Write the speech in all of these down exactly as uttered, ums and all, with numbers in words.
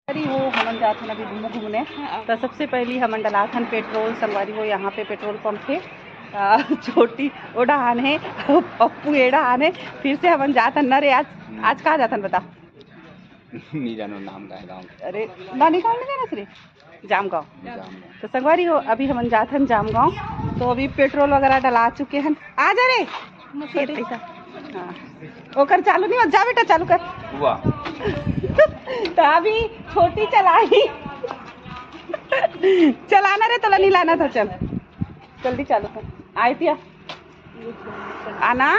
अरे वो हमन जात हन अभी घूमू घूमने। तो सबसे पहली हमन डलाथन पेट्रोल। संगवारी हो, यहाँ पे पेट्रोल पंप है। आ, छोटी ओ डहान है, पप्पू ए डहान है। फिर से हमन जात हन ना रे। आज आज कहाँ जात हन बता? नहीं जानो नाम का है गाँव। अरे नानी गाँव नहीं जाना श्री जामगांव। जामगांव। तो संगवारी हो, अभी हमन जात हन जामगांव। तो अभी पेट्रोल वगैरह डला चुके हन। आ जा रे। हाँ, ओकर चालू नहीं हो। जा बेटा, चालू कर। हुआ। तो अभी छोटी चलाई। चलाना रे, तोला नहीं लाना था, चल जल्दी चालू कर। आय तिया। आना,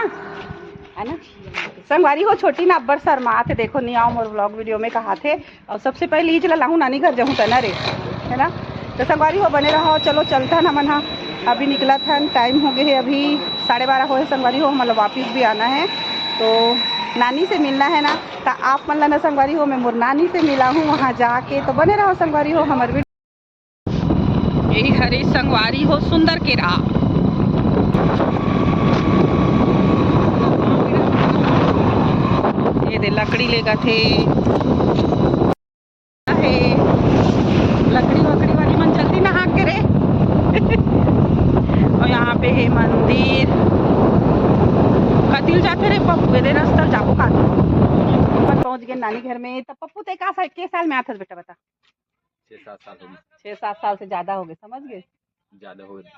आना। संगवारी हो, छोटी ना अब्बड़ शर्मात हे, देखो नहीं आओ मोर vlog video में कहाथे। और सबसे पहले इच ला लाहूँ नानी घर जाहूँ तना रे, है ना? तो संगवारी हो, बने रहो। चलो चलथन हमन हा, अभी निकलत हन, टाइम हो गए है, अभी साढ़े बारह होए। संगवारी हो, हमन ला वापिस भी आना है, तो नानी से मिलना है ना। तो आप मन ला ना संगवारी हो, मैं मोर नानी से मिला हूँ वहाँ जाके। तो बने रहो संगवारी हो हमर video। यही हरे संगवारी हो सुंदर के राह। ये दे लकड़ी लेगत हे। हे, लकड़ी वकड़ी वाली मन जल्दी नहा के रे। और यहाँ पे है मंदिर। कतिल जाथे रे पप्पू, ये दे रास्ता जाबो का? अपन पहुँच गए नानी घर में। तब पप्पू ते का साल, के साल में आथस बेटा, बता? छह सात साल हो गए। छह सात साल से ज्यादा हो गए, समझ गए? ज्यादा हो गए।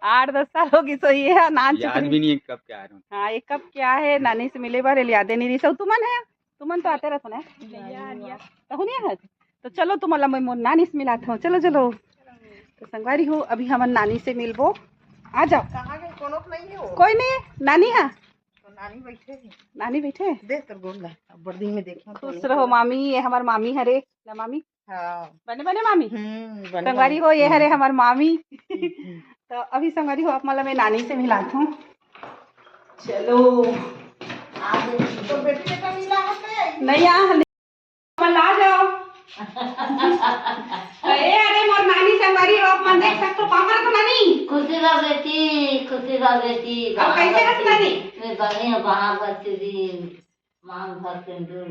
आठ दस साल हो गई, सही है, नान याद चुकनी। भी नहीं है कब क्या है। हाँ, ये कब क्या है, नानी से मिले बार यादे नहीं रही। सब तुमन है, तुमन तो आते रहते ना। तहु नहीं है, तो चलो तुमन ला मैं मोर नानी से मिलात हूँ। चलो चलो। तो संगवारी हो, अभी हमन नानी से मिलबो। आ जाओ। कहाँ गए? कोनो के नहीं हो। कोई नहीं है, नानी है। तो नानी बैठे है। नानी बैठे है। देख तोर गोड़ ला, अब बड़ दिन में देखो। खुश रहो मामी, ये हमार मामी हरे ना मामी। हाँ। बने बने मामी। हम्म, बने संगवारी बने। हो, ये हरे हमार मामी। हम्म। तो अभी संगवारी हो, आप मतलब मैं नानी से मिलात हूँ। चलो। आ गई। तो बेटी बेटा मिला है? नहीं आ, हमन ला जाओ। तो ए, अरे मोर नानी संगवारी हो, आप मन देख सकते हो, पामर तो नानी। खुशी रह बेटी, खुशी रह बेटी। अब कैसे हस नानी? मैं बने, वहाँ बच्चे भी मांग भर के दो,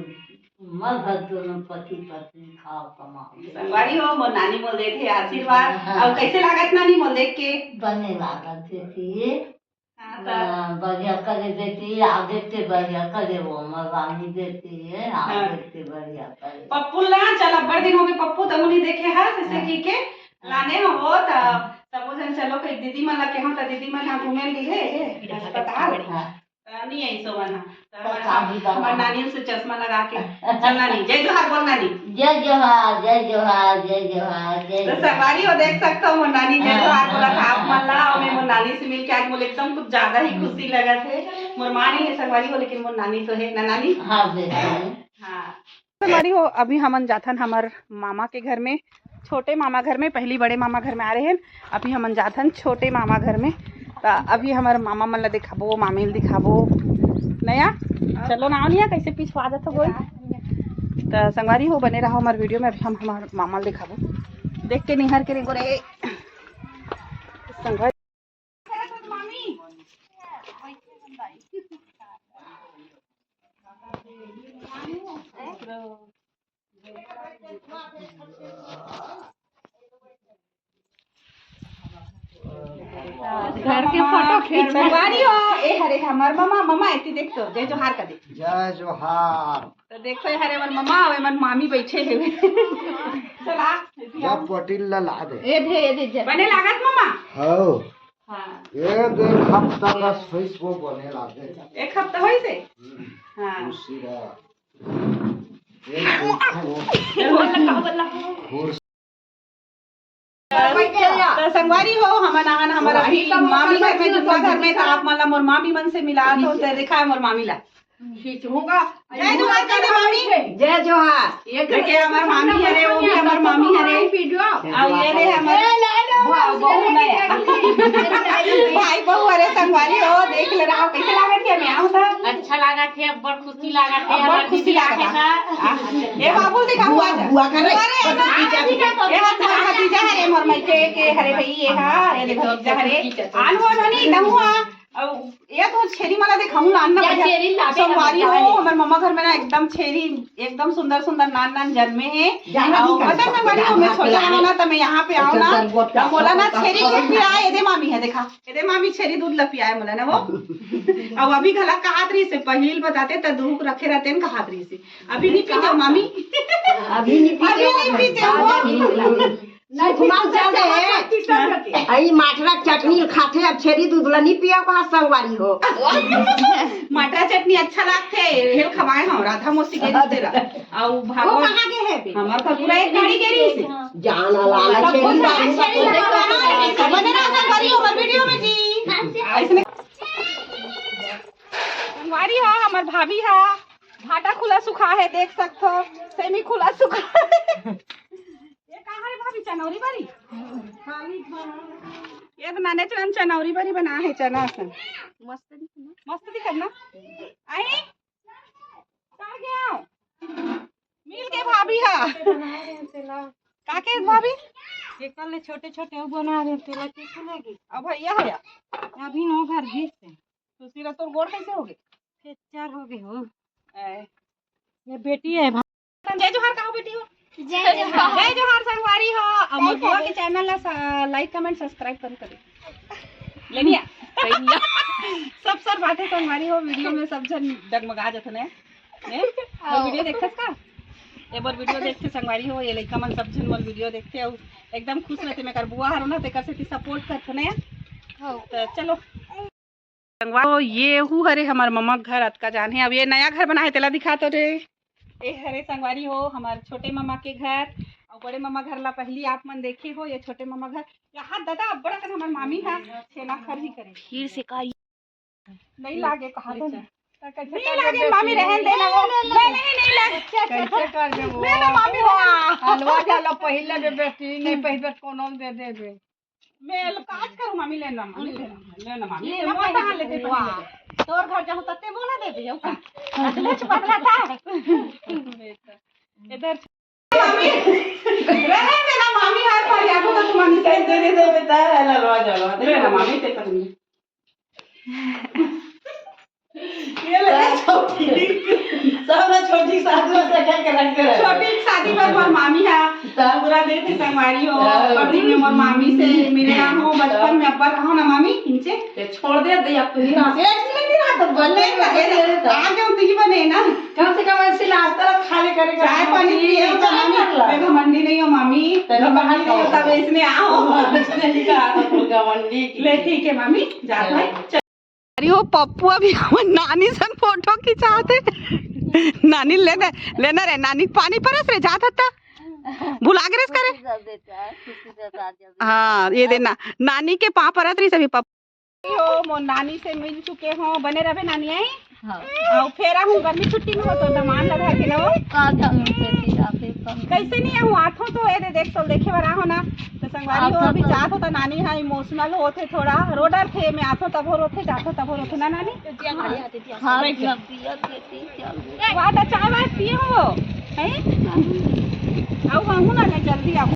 उम्र भर दोनों पति पत्नी खाओ कमाओ। संगवारी हो, मोर नानी मोल देथे आशीर्वाद। हाँ। अब कैसे लागत नानी मोल देख के? बने लागत बेटी। हाँ, तो हाँ, बढ़िया करे बेटी, आगे ते बढ़िया करे, वो मवानी बेटी है, हाँ। आगे ते बढ़िया करे। पप्पू ला, चल, अब्बड़ दिन हो गए पप्पू, तहु नहीं देखे हस, ऐसे हाँ। की के हाँ। लाने हो, तो हाँ। सबो जन चलो, कहीं दीदी मन ला केहूँ, तो दीदी मन हाँ घूमे ली है, अस्पताल। हाँ। तो नहीं आई सोवन हाँ। तो तो हमार, शादी का हमार हाँ। नानी से चश्मा लगा के, चल नानी, जय जोहार बोल नानी। जय जोहार, जय जोहार, जय जोहार, जय तो जोहार। संगवारी हो देख सकते हो, मोर नानी जय हाँ, जोहार बोला था हाँ, आप मन ला, हाँ, और मैं मोर हाँ। नानी से मिलके आज मोला एकदम कुछ ज्यादा ही खुशी लगा थे। मोर माँ नहीं है संगवारी हो, लेकिन मोर नानी तो है ना नानी। हाँ, बेटी। हाँ। संगवारी हो, अभी हमन जाथन हमर मामा के घर में, छोटे मामा घर में, पहली बड़े मामा घर में आ रहे हैं, अभी हमन जाथन छोटे मामा घर में। त अभी हमर मामा मन ला दिखाबो, मामी ला दिखाबो। नया, चलो ना, नया कैसे पिछवा देत हो गोई। त संगवारी हो, बने रहो हमर video में। अभी हम हमर मामा ला दिखाबो, देख के निहर के रेंगो रे संगवारी। घर के फोटो खींच। संगवारी हो, ए हरे हमर ममा, ममा एती देख तो, जय जोहार का दे। जय जोहार। तो देखो, ए हरे हमर ममा, अउ एमन मामी बैठे हेवे। चला। जब पटिल ला ला दे। ए दे, ए दे, जय। बने लागत ममा? हौ। हाँ। ए देख, हफ्ता का सोइस वो बने लागे। एक हफ्ता होइस हे? हम्म। हाँ। खुशी रहा। ए देख, वो बोल ला, बोल ला। खुश। तो संगवारी हो, हमन आहन हमर अभी मामी घर में, जुड़वा घर में, तो आप मन ला मोर मामी मन से मिला तो, ते देखा है मोर मामी ला। खींचूंगा। जय जोहार कह दे मामी। जय जोहार। ये देखे हमर मामी हरे, वो भी हमर मामी हरे। वीडियो। अउ ये रे हमर ए, ले लो, बहू, बहू नहीं। भाई बहू हरे संगवारी हो, देख ले रहा हो, कैसे लागत हे, मैं होता। अच्छा लागत हे, अब्बड़ खुशी लागत हे, अब्बड़ हमर खुशी दीदी लागत हे। आथे त। आ, ये बाबू देखा हुआ था। हुआ कर रे। अरे, अरे, ये हमर भतीजा हरे, मोर मइके के हरे भाई, ये हा, ये देखो, भतीजा हरे। आन हो धनी, न हुआ। अउ ये तो छेरी मन ला देख, हमू ला आनना या बढ़िया। छेरी ला संगवारी हो, हमर ममा घर में ना एकदम छेरी, एकदम सुंदर सुंदर नान नान जन्मे हे। अउ पता हे संगवारी हो, मैं छोटे रहूं ना, त मैं यहाँ पे आऊं ना, त मोला ना छेरी के पियाए, एदे मामी हे, देखा, एदे मामी छेरी दूध ला पियाए मोला ना वो। अउ अभी घला कहात रहिसे, पहिली बताते त दूध रखे रहते न कहात रहिसे। अभी नहीं पीते हो मामी? अभी नहीं पीते अभी हो? नहीं पीते हो? नहीं, सुखमा फिर चल दे। अई माठरा चटनी खाथे, अब छेरी दूध ला नहीं पिया कहा संगवारी हो। माठरा चटनी अच्छा लागथे, हेल खवाए हम राधा मौसी के दूध ला। अउ वो भागवत कहाँ गे हे बे? हमर घर पूरा एक गाड़ी गे रहिसे। जान वाला छेरी दूध। बने रहा संगवारी हो हमर वीडियो में जी। ऐसने संगवारी हो हमर भाभी हा भाटा खुला सुखा हे, देख सकथो, सेमी खुला सुखा हे। ये का हरे भाभी, चनौरी बरी? ये तो नाने चना, चनौरी बरी बना हे, चना असन। मस्त दिखना। मस्त दिखना। आई? कर गया। मिल के भाभी हा। का के भाभी? ये कल छोटे छोटे वो बना रहे थे, लड़की खुलेगी। अब भैया है। अभी नो घर घिस से। सुशीला, तोर गोड़ कैसे हो गए? फ्रैक्चर हो गए हो। ए। ये बेटी है भा- जय जोहार कहो बेटी हो। जय जोहार। जय जोहार संगवारी हो। अउ मोर बुआ के चैनल ला सा-, लाइक, कमेंट, सब्सक्राइब कर करे। ले लिया। सब सर बातें संगवारी हो, वीडियो में सब जन डगमगा जथन है। हैं? मोर वीडियो देखथस का? ए बार वीडियो देखथे संगवारी हो, ये लइका मन सब जन मोर वीडियो देखथे अउ एकदम खुश रहथे। मैं कर बुआ हरो ना, तेकर सेती सपोर्ट करथन है। हाँ। तो चलो। संगवारी हो, ये हू हरे हमर ममा के घर, अतका जान हे। अब ये नया घर बना हे, तेला दिखा तो रे। ए हरे संगवारी हो, हमर छोटे ममा के घर, अउ बड़े ममा घर ला पहिली आप मन देखे हो। ये छोटे ममा घर, यहाँ दादा अब्बड़ अकन हमर मामी हा छेना खरही करे। फिर से का? नहीं लागे कहा तो नहीं। नहीं लागे मामी, रहन दे ना वो। नहीं, नहीं, नहीं लागे। अच्छा, अच्छा, कैसे कर दे वो? ले लो मामी, वाह। हलवा डालो पहिले दे बेटी, नहीं पहिले कोनो दे देबे। मैं लो काज करूँ मामी, लेना मामी, लेना, लेना मामी, ये ले ना मोर पहिले कहाँ लेते दे। पहिले दे। तोर घर जाऊँ तत्ते मोला दे दे, जाऊँ का? अगले छुपा था। इधर मामी, रहन देना मामी, हर बार याद होता तुम्हारी कैसे दे दे, दे दे, तार है, ललवा जलवा, दे लेना मामी, ते करूँगी। ये ले छोटी। सब ना छोटी सास में से क्या कनेक्ट करे? छोटी शादी पर मोर मामी हा। तब पूरा देखे संगवारी हो, हाँ। बड़ी में मोर मामी से मिले ना हो, बचपन में अब्बड़ रहो ना मामी, इनसे। ते छोड़ दे, दे अब तू नहीं रहा। एक मिनट नहीं रहा, तो बोलने का, ये आ गया, उनकी बने ना। कम से कम ऐसे नाश्ता खा ले करे, चाय पानी पिए, चाय मामी, कर ला। मैं घमंडी नहीं हूँ मामी, तो घमंडी नहीं हूँ, तब इसने आओ। इसने लिखा था, घमंडी की। ले ठीक है मामी, जा भाई। अरे वो पप्पू अभी हमर नानी संग फोटो खिंचात हे। नानी लेना, लेना रे, नानी पानी परस रे, जात हत्ता। भुला गे रेस करे। हाँ, ये देना, नानी के पाँव परत रहिस अभी पप्पू। हो, मोर नानी से मिल चुके हो, बने रहे नानी आई। हाँ। अउ फेर आहूँ गर्मी छुट्टी में हो तो दमान ला धर के लो। का जाऊँ से फिर आते कम। कैसे नहीं आहूँ, आथो तो ए दे देख तो देखे बर आहो ना। तो संगवारी हो, अभी जात हो तो नानी हा इमोशनल होत हे थोड़ा, रो डरथे, मैं आथो तभो रोथे, जाथो तभो रोथे ना नानी। हाँ, हाँ, पिया, पिया, पिया, पिया। वाह, तो चाय वाय पिए हो, हैं? अउ आहूँ ना, मैं जल्दी आहूँ।